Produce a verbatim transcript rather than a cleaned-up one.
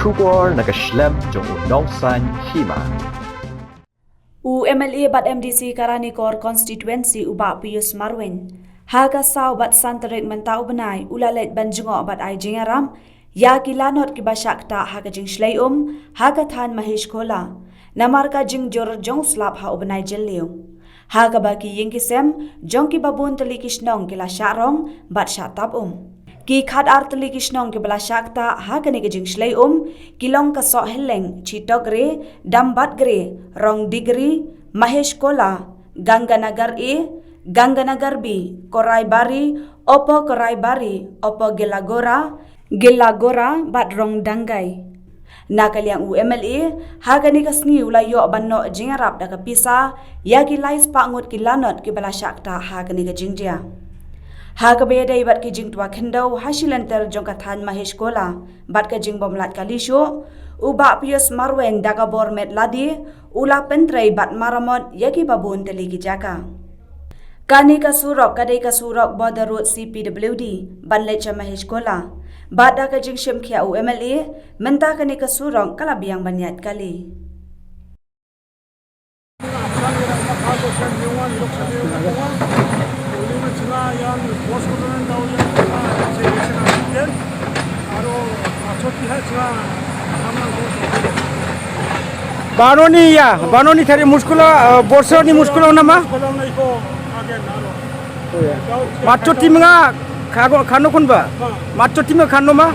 Khubor na ka shlem jong u nongsan hima. U M L A bad M D C ka Ranikor Constituency u Bah Pius Marwein, ha ka saw bad san tarik mynta u bnai u la leit ban jngoh bad ai jingïarap ïa ki lanot kiba shah ktah ha ka jingshlei um ha ka thaiñ Mahesh Khola, namar ka jingjur jong u slap ha u bnai Jylliew. Ha kaba ki ïing ki sem jong kiba bun tylli ki shnong ki la shah rong bad shah tap um. Ki khat ar tylli ki shnong kiba la shah ktah ha kane ka jingshlei um ki long ka Sohhelleng, Chitokgre, Dambatgre, Rongdingri, Mahesh Khola, Ganganagar A, Ganganagar B, Koraibari, Upper Koraibari, Upper Gillagora, Gillagora bad Rongdangai. Na ka liang u M L A, ha kane ka sngi u la ïoh ban noh jingïarap da ka pisa ïa ki lai spah ngut ki lanot kiba la shah ktah ha kane ka jingjia. Ha kaba ïadei bad ki jingtwa khyndew ha shi lynter jong ka thaiñ Mahesh Khola bad ka jingbymlait kali shuh, u Bah Pius Marwein da ka bor met lade u la pyntrei bad maramot ïa kiba bun tylli ki jaka. Kane ka surok ka dei ka surok Border Road C P W D ban leit sha Mahesh Khola. Bad da ka jingshim khia u M L A, mynta kane ka surok ka la biang ban ïaid kali. Banoni ya, banoni thari muskula, eh, borso ni muskula nama? Matcho team nga khago khano kun ba? Matcho team khano ma?